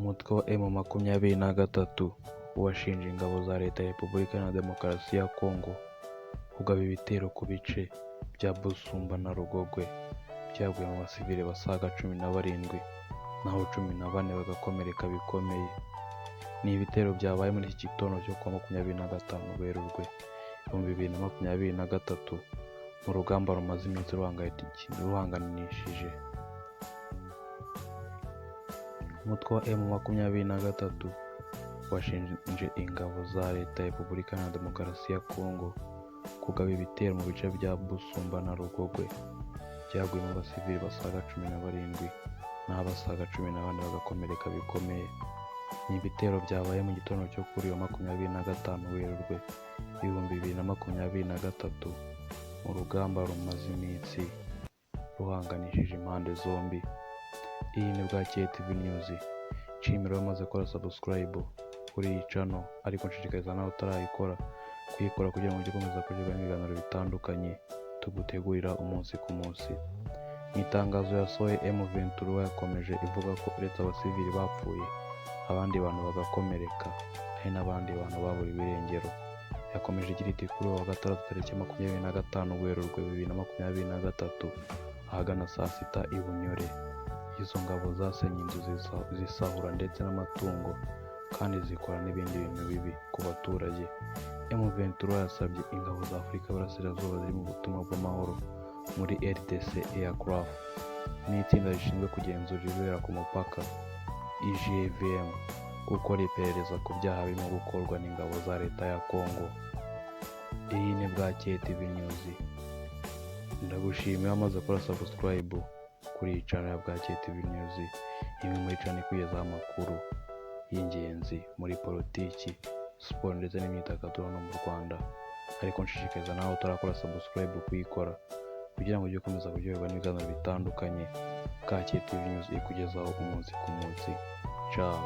Umutwe wa M23 washinje ingabo za Leta ya Repubulika Iharanira Demokarasi ya Congo kugaba ibitero ku bice bya Busumba na Rugogwe byaguyemo abasivili basaga 17, naho 14 bagakomereka bikomeye. Ni ibitero byabaye muri iki gitondo cyo kuwa 25 Werurwe 2023, mu rugamba rumaze iminsi ruhanganishije umutwe wa M23 washinje ingabo za Leta ya Repubulika Iharanira Demokarasi ya Congo kugaba ibitero mu bice bya Busumba na Rugogwe byaguyemo abasivili basaga 17, naho abasaga 14 bagakomereka bikomeye. Ni ibitero byabaye mu gitondo cyo kuri uyu wa 25 Werurwe 2023, mu rugamba rumaze iminsi ruhanganishije impande zombi. Iyi ni Bwakeye TV News. Nshimira wamaze gukora subscribe kuri iyi channel, ariko nshishikariza nawe utarayikora kuyikora kugira ngo ujye ukomeza kuryoherwa n'ibiganiro bitandukanye tugutegurira umunsi ku munsi. Mu itangazo yasohoye, M23 yakomeje ivuga ko uretse abasivili bapfuye, abandi bantu bagakomereka, hari n'abandi bantu baburiwe irengero. Yakomeje igira iti: "Kuri uyu wa gatandatu tariki 25 Werurwe 2023, ahagana saa sita i Bunyore, izo ngabo zasenye inzu, zisahura ndetse n'amatungo, kandi zikora n'ibindi bintu bibi ku baturage." M23 yasabye ingabo za Afurika y'Iburasirazuba ziri mu butumwa bw'amahoro muri RDC EACRF n'itsinda rishinzwe kugenzura ibibera ku mupaka IGVM gukora iperereza ku byaha birimo gukorwa n'ingabo za Leta ya Congo. Iyi ni Bwakeye TV News. Ndagushimiye wamaze gukora subscribe kuri iyi channel ya Bwakeye TV News, imwe muri channel ikugezaho amakuru y'ingenzi muri politiki, siporo ndetse n'imyidagaduro hano mu Rwanda. Ariko nshishikariza nawe utarakora subscribe kuyikora kugira ngo ujye ukomeza kuryoherwa n'ibiganiro bitandukanye Bwakeye TV News ikugezaho umunsi ku munsi. Ciao.